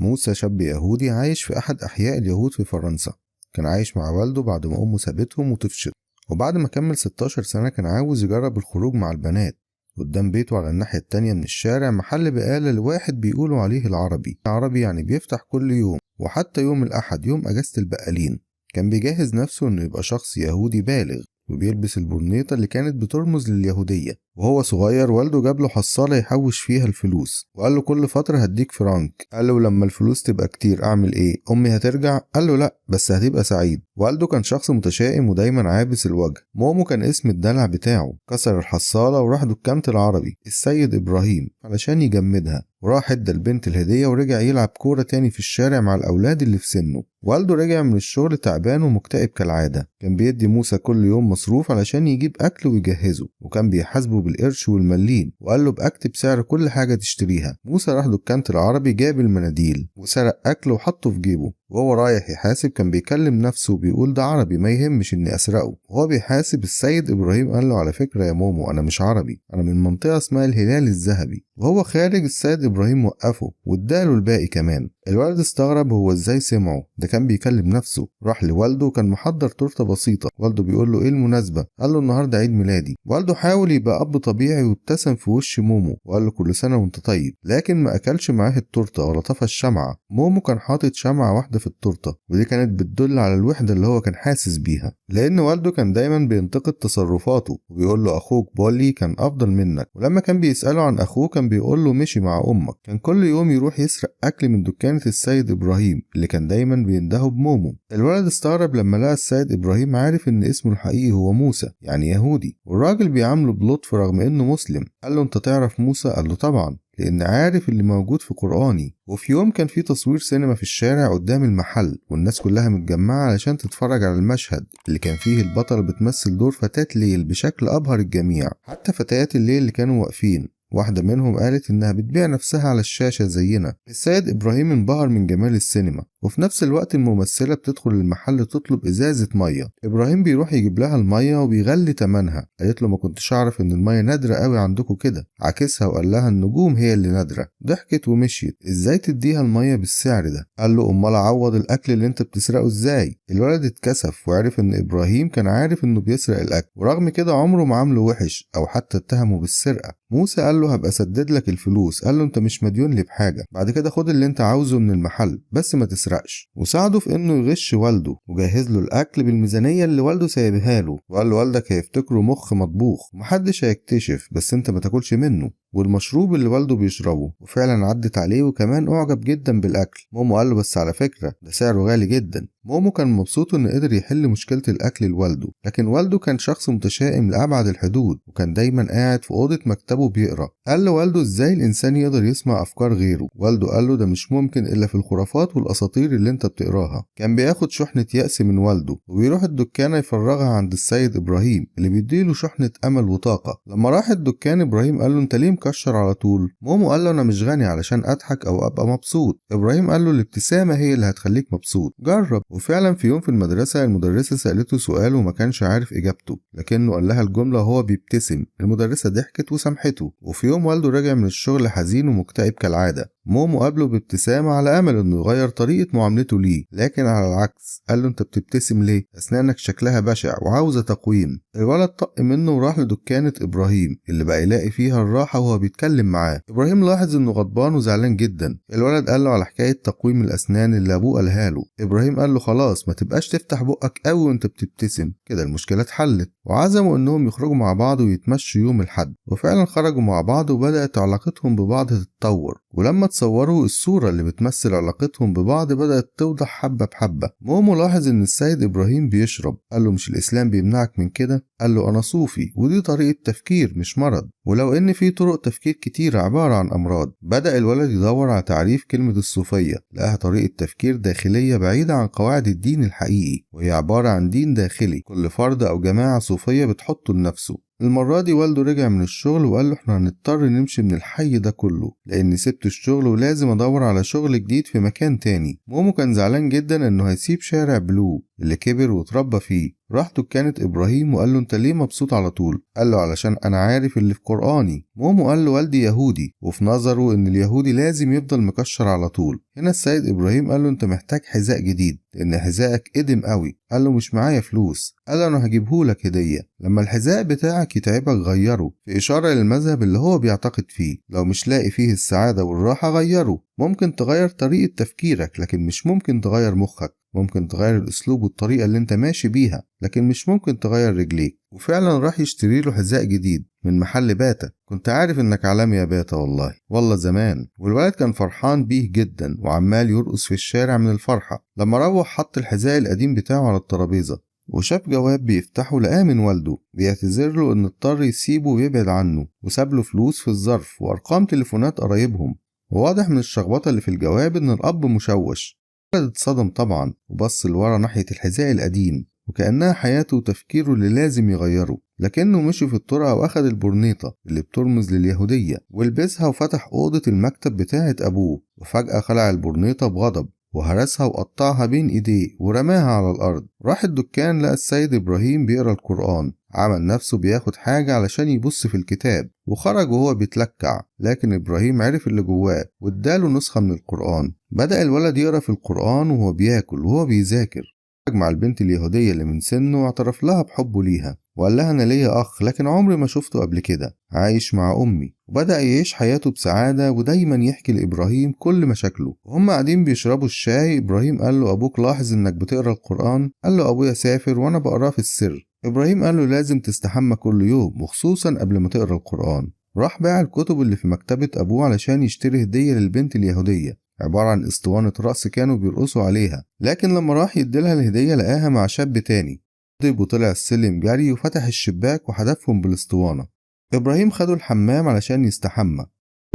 موسى شاب يهودي عايش في أحد أحياء اليهود في فرنسا. كان عايش مع والده بعد ما أمه سابتهم وطفشت، وبعد ما كمل 16 سنة كان عاوز يجرب الخروج مع البنات. قدام بيته على الناحية التانية من الشارع محل بقالة لواحد بيقولوا عليه العربي. عربي يعني بيفتح كل يوم، وحتى يوم الأحد يوم أجازة البقالين. كان بيجهز نفسه إنه يبقى شخص يهودي بالغ، وبيلبس البرنيطة اللي كانت بترمز لليهودية. وهو صغير والده جاب له حصالة يحوش فيها الفلوس، وقال له كل فترة هديك فرنك. قال له لما الفلوس تبقى كتير أعمل إيه؟ أمي هترجع؟ قال له لأ، بس هتبقى سعيد. والده كان شخص متشائم ودايما عابس الوجه. مومو كان اسم الدلع بتاعه. كسر الحصالة وراح دكانة العربي السيد إبراهيم علشان يجمدها، وراح ادى البنت الهدية ورجع يلعب كورة تاني في الشارع مع الأولاد اللي في سنه. والده رجع من الشغل تعبان ومكتئب كالعادة. كان بيدي موسى كل يوم مصروف علشان يجيب أكل ويجهزه، وكان بيحاسبه بالقرش والمليم، وقال له بأكتب سعر كل حاجة تشتريها. موسى راح دكانة العربي جاب المناديل وسرق أكل وحطه في جيبه. وهو رايح يحاسب كان بيكلم نفسه وبيقول ده عربي ما يهمش إني أسرقه. وهو بيحاسب السيد إبراهيم قال له على فكرة يا مومو أنا مش عربي، أنا من منطقة اسمها الهلال الذهبي. وهو خارج السيد إبراهيم وقفه واداله الباقي كمان. الولد استغرب هو ازاي سمعه، ده كان بيكلم نفسه. راح لوالده وكان محضر تورته بسيطه. والده بيقول له ايه المناسبه؟ قال له النهارده عيد ميلادي. والده حاول يبقى اب طبيعي وابتسم في وش مومو وقال له كل سنه وانت طيب، لكن ما اكلش معاه التورته ولا طفى الشمعه. مومو كان حاطط شمعه واحده في التورته، ودي كانت بتدل على الوحده اللي هو كان حاسس بيها، لان والده كان دايما بينتقد تصرفاته وبيقول له اخوك بولي كان افضل منك. ولما كان بيساله عن اخوه كان بيقول له مشي مع امك. كان كل يوم يروح يسرق اكل من دكانة السيد إبراهيم اللي كان دايما بيندهه بمومو. الولد استغرب لما لقى السيد إبراهيم عارف إن اسمه الحقيقي هو موسى، يعني يهودي، والراجل بيعامله بلطف رغم إنه مسلم. قال له أنت تعرف موسى؟ قال له طبعا، لأن عارف اللي موجود في قرآني. وفي يوم كان في تصوير سينما في الشارع قدام المحل، والناس كلها متجمعة علشان تتفرج على المشهد اللي كان فيه البطل بتمثل دور فتاة ليل بشكل أبهر الجميع، حتى فتيات الليل اللي كانوا واقفين. واحدة منهم قالت إنها بتبيع نفسها على الشاشة زينا. السيد إبراهيم انبهر من جمال السينما، وفي نفس الوقت الممثلة بتدخل المحل تطلب إزازة مية. إبراهيم بيروح يجيب لها المية وبيغلي تمنها. قالت له ما كنتش أعرف إن المية نادرة قوي عندكم كده. عكسها وقال لها النجوم هي اللي نادرة. ضحكت ومشيت. إزاي تديها المية بالسعر ده؟ قال له أمال أعوض الأكل اللي أنت بتسرقه إزاي؟ الولد اتكسف وعرف إن إبراهيم كان عارف إنه بيسرق الأكل، ورغم كده عمره ما عامله وحش أو حتى اتهمه بالسرقة. موسى قال له هبقى اسدد لك الفلوس. قال له انت مش مديون لي بحاجه، بعد كده خد اللي انت عاوزه من المحل بس ما تسرقش. وساعده في انه يغش والده وجهز له الاكل بالميزانيه اللي والده سايبها له، وقال له والدك هيفتكره مخ مطبوخ ومحدش هيكتشف، بس انت ما تاكلش منه، والمشروب اللي والده بيشربه. وفعلا عدت عليه، وكمان اعجب جدا بالاكل. مومو قال له بس على فكره ده سعره غالي جدا. مومو كان مبسوط انه قدر يحل مشكله الاكل لوالده، لكن والده كان شخص متشائم لابعد الحدود، وكان دايما قاعد في اوضه مكتبه بيقرا. قال له والده ازاي الانسان يقدر يسمع افكار غيره؟ والده قال له ده مش ممكن الا في الخرافات والاساطير اللي انت بتقراها. كان بياخد شحنه يأس من والده وبيروح الدكانه يفرغها عند السيد ابراهيم اللي بيديله شحنه امل وطاقه. لما راح الدكان ابراهيم قال له انت ليه مكشر على طول؟ مومو قال له انا مش غني علشان اضحك او ابقى مبسوط. ابراهيم قال له الابتسامه هي اللي هتخليك مبسوط، جرب. وفعلا في يوم في المدرسه المدرسه سالته سؤال وما كانش عارف اجابته، لكنه قال لها الجمله وهو بيبتسم. المدرسه ضحكت وسامحته. وفي يوم والده رجع من الشغل حزين ومكتئب كالعاده. مومو قابله بابتسامة على أمل إنه يغير طريقة معاملته ليه، لكن على العكس قال له أنت بتبتسم ليه؟ أسنانك شكلها بشع وعاوزة تقويم. الولد طق منه وراح لدكانة إبراهيم اللي بقى يلاقي فيها الراحة وهو بيتكلم معاه. إبراهيم لاحظ إنه غضبان وزعلان جدا. الولد قال له على حكاية تقويم الأسنان اللي أبوه قالها له. إبراهيم قال له خلاص ما تبقاش تفتح بقك قوي وأنت بتبتسم كده، المشكلة اتحلت. وعزموا إنهم يخرجوا مع بعض ويتمشوا يوم الأحد، وفعلا خرجوا مع بعض وبدأت علاقتهم ببعض تتطور. ولما تصوروا الصورة اللي بتمثل علاقتهم ببعض بدأت توضح حبة بحبة. مومو لاحظ إن السيد إبراهيم بيشرب. قال له مش الإسلام بيمنعك من كده؟ قال له أنا صوفي ودي طريقة تفكير مش مرض، ولو إن في طرق تفكير كتيرة عبارة عن أمراض. بدأ الولد يدور على تعريف كلمة الصوفية، لقاها طريقة تفكير داخلية بعيدة عن قواعد الدين الحقيقي، وهي عبارة عن دين داخلي كل فرد أو جماعة صوفية بتحطه لنفسه. المرة دي والده رجع من الشغل وقال له احنا هنضطر نمشي من الحي ده كله لأن سبت الشغل ولازم أدور على شغل جديد في مكان تاني. مومو كان زعلان جدا إنه هيسيب شارع بلو، اللي كبر وتربى فيه. راح دكانة إبراهيم وقال له أنت ليه مبسوط على طول؟ قال له علشان أنا عارف اللي في قرآني. مومو قال له والدي يهودي، وفي نظره إن اليهودي لازم يفضل مكشر على طول. هنا السيد إبراهيم قال له أنت محتاج حذاء جديد لأن حذائك قدم قوي. قال له مش معايا فلوس. قال له أنا هجيبهولك هدية، لما الحذاء بتاعك يتعبك غيره، في إشارة للمذهب اللي هو بيعتقد فيه. لو مش لاقي فيه السعادة والراحة غيره. ممكن تغير طريقة تفكيرك لكن مش ممكن تغير مخك، ممكن تغير الأسلوب والطريقة اللي انت ماشي بيها لكن مش ممكن تغير رجليك. وفعلا راح يشتري له حذاء جديد من محل باتا. كنت عارف انك عالمي يا باتا، والله والله زمان. والولد كان فرحان بيه جدا وعمال يرقص في الشارع من الفرحة. لما روح حط الحذاء القديم بتاعه على الترابيزة وشاف جواب بيفتحه لقاه من والده بيعتذر له ان اضطر يسيبه ويبعد عنه، وساب له فلوس في الظرف وارقام تليفونات قرايبهم. وواضح من الشخبطة اللي في الجواب ان الاب مشوش. الولد اتصدم طبعا وبص لورا ناحية الحذاء القديم وكأنها حياته وتفكيره اللي لازم يغيره، لكنه مشي في الطرقة واخد البرنيطة اللي بترمز لليهودية ولبسها وفتح أوضة المكتب بتاعة أبوه، وفجأة خلع البرنيطة بغضب وهرسها وقطعها بين إيديه ورماها على الأرض. راح الدكان لقى السيد إبراهيم بيقرأ القرآن، عمل نفسه بياخد حاجة علشان يبص في الكتاب وخرج وهو بيتلكع، لكن إبراهيم عرف اللي جواه واداله نسخة من القرآن. بدأ الولد يقرأ في القرآن وهو بياكل وهو بيذاكر. مع البنت اليهودية اللي من سنه واعترف لها بحبه ليها وقال لها أنا ليا أخ لكن عمري ما شفته قبل كده، عايش مع أمي. وبدأ يعيش حياته بسعادة ودايما يحكي لإبراهيم كل مشاكله. وهم قاعدين بيشربوا الشاي إبراهيم قال له أبوك لاحظ إنك بتقرأ القرآن؟ قال له أبويا سافر وأنا بقراه في السر. إبراهيم قال له لازم تستحمى كل يوم وخصوصا قبل ما تقرأ القرآن. راح باع الكتب اللي في مكتبة أبوه علشان يشتري هدية للبنت اليهودية عبارة عن اسطوانة رأس كانوا بيرقصوا عليها، لكن لما راح يديلها الهدية لقاها مع شاب تاني. وطلع السلم جري وفتح الشباك وحدفهم بالاسطوانة. إبراهيم خده الحمام علشان يستحمى.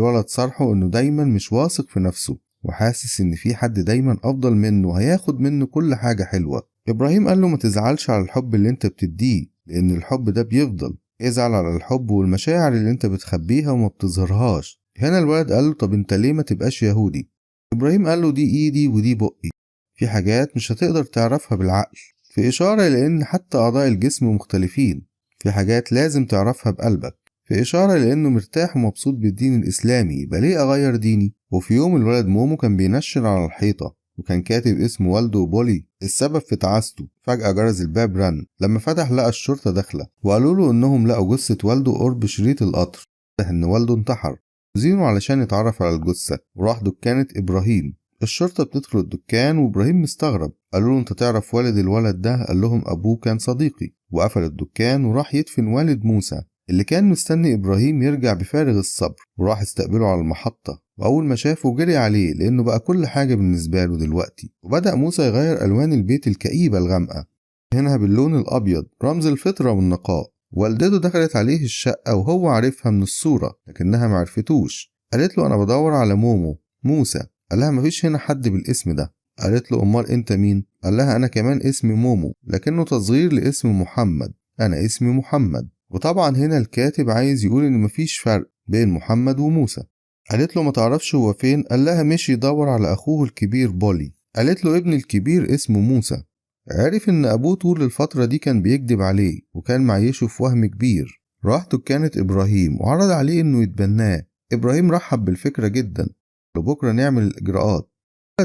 الولد صرحه إنه دايما مش واثق في نفسه وحاسس إن في حد دايما أفضل منه وهياخد منه كل حاجة حلوة. إبراهيم قال له ما تزعلش على الحب اللي انت بتديه لأن الحب ده بيفضل، ازعل على الحب والمشاعر اللي انت بتخبيها وما بتظهرهاش. هنا الولد قال له طب انت ليه ما تبقاش يهودي؟ إبراهيم قال له دي إيدي ودي بقي، في حاجات مش هتقدر تعرفها بالعقل، في إشارة لأن حتى أعضاء الجسم مختلفين، في حاجات لازم تعرفها بقلبك، في إشارة لأنه مرتاح ومبسوط بالدين الإسلامي، يبقى ليه أغير ديني؟ وفي يوم الولد مومو كان بينشر على الحيطة وكان كاتب اسم والده بولي السبب في تعاسته. فجأة جرس الباب رن، لما فتح لقى الشرطة داخلة وقالوا له إنهم لقوا جثة والده قرب شريط القطر، إن والده انتحر. زينه علشان يتعرف على الجثة وراح دكانة إبراهيم. الشرطة بتدخل الدكان وإبراهيم مستغرب، قالوا له أنت تعرف والد الولد ده؟ قال لهم أبوه كان صديقي. وقفل الدكان وراح يدفن والد موسى اللي كان مستني إبراهيم يرجع بفارغ الصبر، وراح استقبله على المحطة، وأول ما شافه جري عليه لأنه بقى كل حاجة بالنسبة له دلوقتي. وبدأ موسى يغير ألوان البيت الكئيبة الغامقة هنا باللون الأبيض رمز الفطرة والنقاء. والدته دخلت عليه الشقة وهو عارفها من الصورة لكنها معرفتوش. قالت له أنا بدور على مومو موسى. قال لها مفيش هنا حد بالاسم ده. قالت له أمال أنت مين؟ قال لها أنا كمان اسمي مومو لكنه تصغير لاسم محمد، أنا اسمي محمد. وطبعا هنا الكاتب عايز يقول إن مفيش فرق بين محمد وموسى. قالت له ما تعرفش هو فين؟ قال لها مشي يدور على أخوه الكبير بولي. قالت له ابن الكبير اسمه موسى. عرف إن أبوه طول الفترة دي كان بيكذب عليه وكان معيشه في وهم كبير. راح دكانة إبراهيم وعرض عليه إنه يتبناه. إبراهيم رحب بالفكرة جدا، لبكرة نعمل الإجراءات.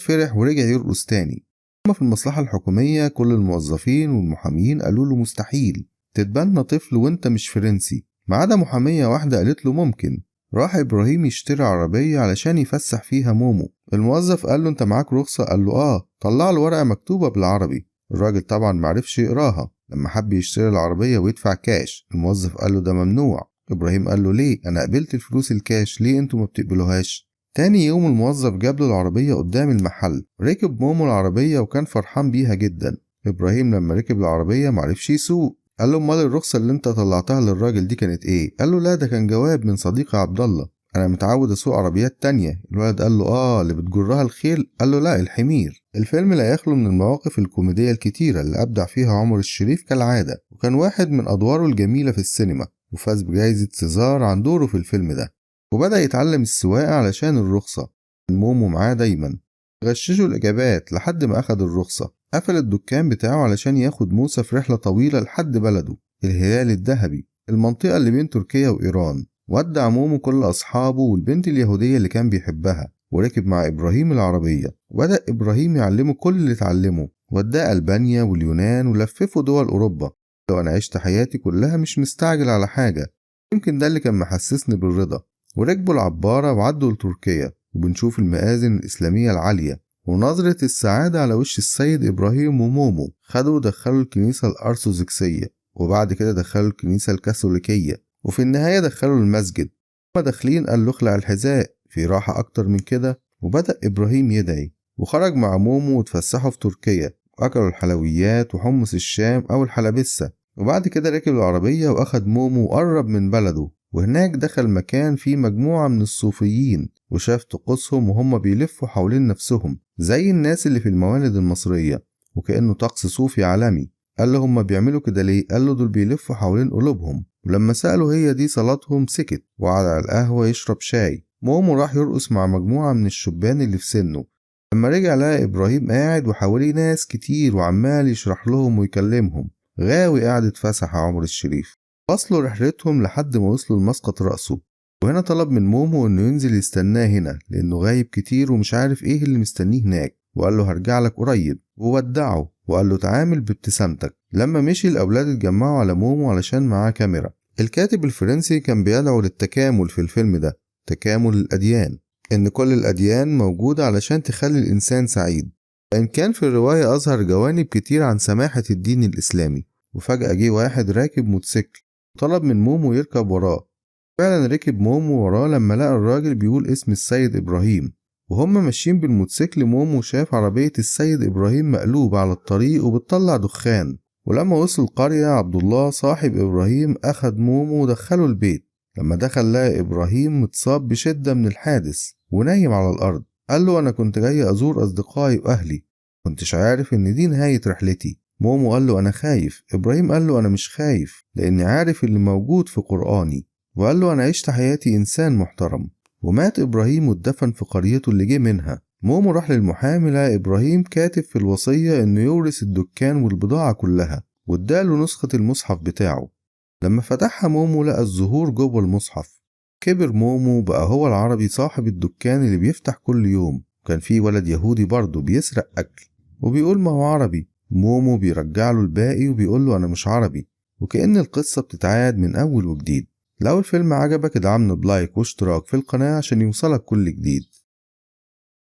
فرح ورجع يرقص تاني. أما في المصلحة الحكومية كل الموظفين والمحامين قالوا له مستحيل تتبنى طفل وانت مش فرنسي، ما عدا محامية واحدة قالت له ممكن. راح إبراهيم يشتري عربية علشان يفسح فيها مومو. الموظف قال له انت معاك رخصة؟ قال له اه. طلع له ورقة مكتوبة بالعربي، الراجل طبعا معرفش يقراها. لما حب يشتري العربية ويدفع كاش الموظف قال له ده ممنوع. إبراهيم قال له ليه؟ أنا قبلت الفلوس الكاش، ليه انتوا ما بتقبلوهاش؟ تاني يوم الموظف جاب له العربية قدام المحل، ركب مومو العربية وكان فرحان بيها جدا. إبراهيم لما ركب العربية معرفش يسوق. قال له امال الرخصة اللي انت طلعتها للراجل دي كانت ايه؟ قال له لا ده كان جواب من صديقي عبد الله، انا متعود اسوق عربيات تانية. الولد قال له اه اللي بتجرها الخيل؟ قال له لا الحمير. الفيلم لا يخلو من المواقف الكوميدية الكتيرة اللي ابدع فيها عمر الشريف كالعادة، وكان واحد من ادواره الجميلة في السينما، وفاز بجائزة سيزار عن دوره في الفيلم ده. وبدأ يتعلم السواقة علشان الرخصة، مومو معاه دايما، غششوا الإجابات لحد ما أخد الرخصة. قفل الدكان بتاعه علشان ياخد موسى في رحلة طويلة لحد بلده الهلال الذهبي، المنطقة اللي بين تركيا وإيران. ودع مومو كل أصحابه والبنت اليهودية اللي كان بيحبها، وركب مع إبراهيم العربية. وبدأ إبراهيم يعلمه كل اللي اتعلمه، وداه ألبانيا واليونان ولففه دول أوروبا. لو أنا عشت حياتي كلها مش مستعجل على حاجة، يمكن ده اللي كان محسسني بالرضا. وركبوا العبارة وعدوا لتركيا، وبنشوف المآذن الإسلامية العالية ونظرة السعادة على وش السيد إبراهيم ومومو. خدوا ودخلوا الكنيسة الأرثوذكسية، وبعد كده دخلوا الكنيسة الكاثوليكية، وفي النهاية دخلوا المسجد. هما داخلين قال له اخلع الحذاء، في راحة أكتر من كده. وبدأ إبراهيم يدعي، وخرج مع مومو وتفسحوا في تركيا، وأكلوا الحلويات وحمص الشام أو الحلبسة. وبعد كده ركب العربية وأخد مومو وقرب من بلده، وهناك دخل مكان فيه مجموعة من الصوفيين، وشاف طقوسهم وهم بيلفوا حوالين نفسهم زي الناس اللي في الموالد المصرية، وكأنه طقس صوفي عالمي. قال له هم بيعملوا كده ليه؟ قال له دول بيلفوا حوالين قلوبهم. ولما سألوا هي دي صلاتهم سكت، وقعد على القهوة يشرب شاي. مومو راح يرقص مع مجموعة من الشبان اللي في سنه. لما رجع لقى إبراهيم قاعد وحواليه ناس كتير وعمال يشرح لهم ويكلمهم. غاوي قاعد اتفسح عمر الشريف. وصلوا رحلتهم لحد ما وصلوا لمسقط رأسه، وهنا طلب من مومو انه ينزل يستناه هنا لانه غايب كتير ومش عارف ايه اللي مستنيه هناك، وقال له هرجع لك قريب، وودعه وقال له تعامل بابتسامتك. لما مشي الاولاد اتجمعوا على مومو علشان معاه كاميرا. الكاتب الفرنسي كان بيدعو للتكامل في الفيلم ده، تكامل الاديان، ان كل الاديان موجودة علشان تخلي الانسان سعيد. إن كان في الرواية أظهر جوانب كتير عن سماحة الدين الإسلامي. وفجأة جه واحد راكب موتوسيكل طلب من مومو يركب وراه. فعلا ركب مومو وراه لما لقى الراجل بيقول اسم السيد إبراهيم. وهم ماشيين بالموتوسيكل مومو شاف عربية السيد إبراهيم مقلوبة على الطريق وبتطلع دخان. ولما وصل القرية عبد الله صاحب إبراهيم أخد مومو ودخله البيت. لما دخل لقى إبراهيم متصاب بشدة من الحادث ونايم على الأرض. قال له أنا كنت جاي أزور أصدقائي وأهلي، كنتش عارف إن دي نهاية رحلتي. مومو قال له أنا خايف. إبراهيم قال له أنا مش خايف لأني عارف اللي موجود في قرآني. وقال له أنا عشت حياتي إنسان محترم. ومات إبراهيم واتدفن في قريته اللي جه منها. مومو راح للمحامي، لقى إبراهيم كاتب في الوصية إنه يورث الدكان والبضاعة كلها، واداله نسخة المصحف بتاعه. لما فتحها مومو لقى الزهور جوه المصحف. كبر مومو بقى هو العربي صاحب الدكان اللي بيفتح كل يوم. وكان في ولد يهودي برضه بيسرق أكل وبيقول ما هو عربي. مومو بيرجع له الباقي وبيقول له أنا مش عربي. وكأن القصة بتتعاد من أول وجديد. لو الفيلم عجبك ادعمنا ب like واشتراك في القناة عشان يوصلك كل جديد.